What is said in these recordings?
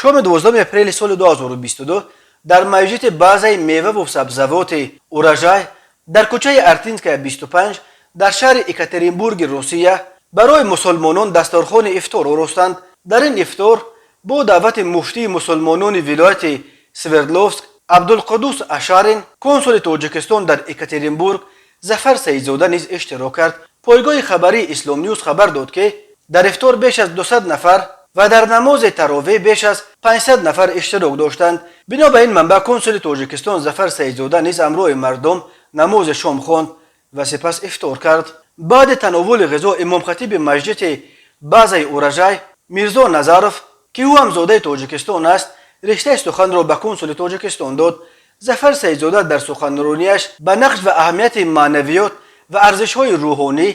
Шоми 12 апрели соли 2022 дар масҷиди базаи меваву сабзавоти «Урожай» дар кӯчаи Артинская, 25, дар шаҳри Екатеринбурги Русия барои мусулмонон дасторхони ифтор оростанд. Дар ин ифтор бо даъвати муфтии мусулмонони вилояти Свердловск Абдулқуддус Ашарин консули Тоҷикистон дар Екатеринбург Зафар Саидзода низ иштирок кард. Пойгоҳи хабарии Ислом Ньюс хабар дод, ки дар ифтор беш аз 200 нафар ва дар намози таровеҳ беш аз 500 нафар иштирок доштанд. Бино ба ин манбаъ, консули Тоҷикистон Зафар Саидзода низ ҳамроҳи мардум намози шом хонд ва сипас ифтор кард. Баъди тановули ғизо имомхатиби масҷиди базаи «Урожай» Мирзо Назаров, ки ӯ ҳам зодаи Тоҷикистон аст, риштаи суханро ба консули Тоҷикистон дод. Зафар Саидзода дар суханрониаш ба нақш ва аҳамияти маънавиёт ва арзишҳои рӯҳонӣ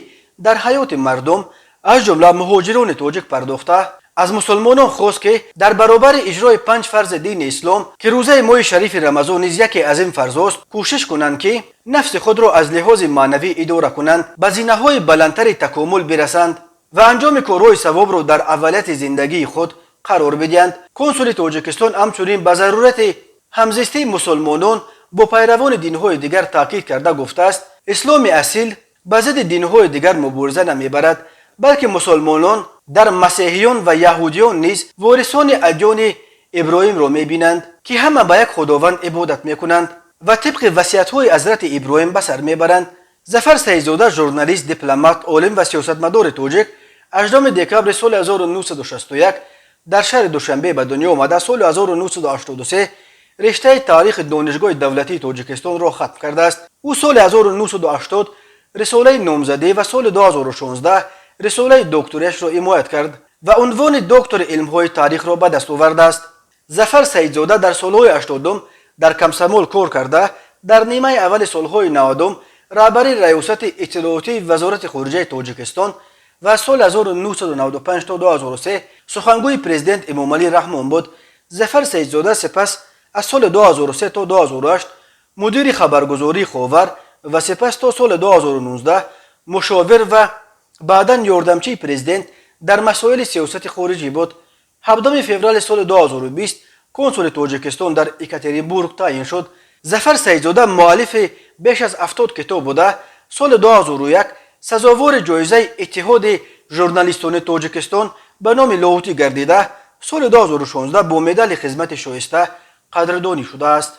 дар ҳаёти мардум, аз ҷумла муҳоҷирони тоҷик, пардохта, аз мусулмонон хост, ки дар баробари иҷрои панҷ фарзи дини ислом, ки рӯзаи моҳи шарифи Рамазон низ яке аз ин фарзост, кӯшиш кунанд, ки нафси худро аз лиҳози маънавӣ идора кунанд, ба зинаҳои баландтари такомул бирасанд ва анҷоми корҳои савобро дар аввалияти зиндагии худ қарор бидиҳанд. Консули Тоҷикистон ҳамчунин ба зарурати ҳамзистии мусулмонон бо пайравони динҳои дигар таъкид карда гуфтааст: исломи асил ба зидди динҳои дигар мубориза намебарад, балки мусулмонон дар масеҳиён ва яҳудиён низ ворисони адёни Иброҳимро мебинанд, ки ҳама ба як Худованд ибодат мекунанд ва тибқи васиятҳои ҳазрати Иброҳим ба сар мебаранд. Зафар Саидзода журналист, дипломат, олим ва сиёсатмадори тоҷик 8 декабри соли 1961 дар шаҳри Душанбе ба дунё омада, соли 1983 риштаи таърихи Донишгоҳи давлатии Тоҷикистонро хатм кардааст. Ӯ соли 1980 рисолаи номзадӣ ва соли 2016 рисолаи докторияшро ҳимоят кард ва унвони доктори илмҳои таърихро ба даст овардааст. Зафар Саидзода дар солҳои 80-ум дар Комсомол кор карда, дар нимаи аввали солҳои 90-ум раҳбари раёсати иттилоотии Вазорати хориҷаи Тоҷикистон ва аз соли 1995 то 2003 сухангӯи президент Эмомалӣ Раҳмон буд. Зафар Саидзода сипас аз соли 2003 то 2008 мудири хабаргузории «Ховар» ва сипас то соли 2019 мушовир ва баъдан ёрдамчии президент дар масоили сиёсати хориҷӣ буд. 7 феврали соли 2020 консули Тоҷикистон дар Екатеринбург таъин шуд. Зафар Саидзода муаллифи беш аз 70 китоб буда, соли 2001 сазовори ҷоизаи Иттиҳоди журналистони Тоҷикистон ба номи Лоҳутӣ гардида, соли 2016 бо медали «Хизмати шоиста» қадрдонӣ шудааст.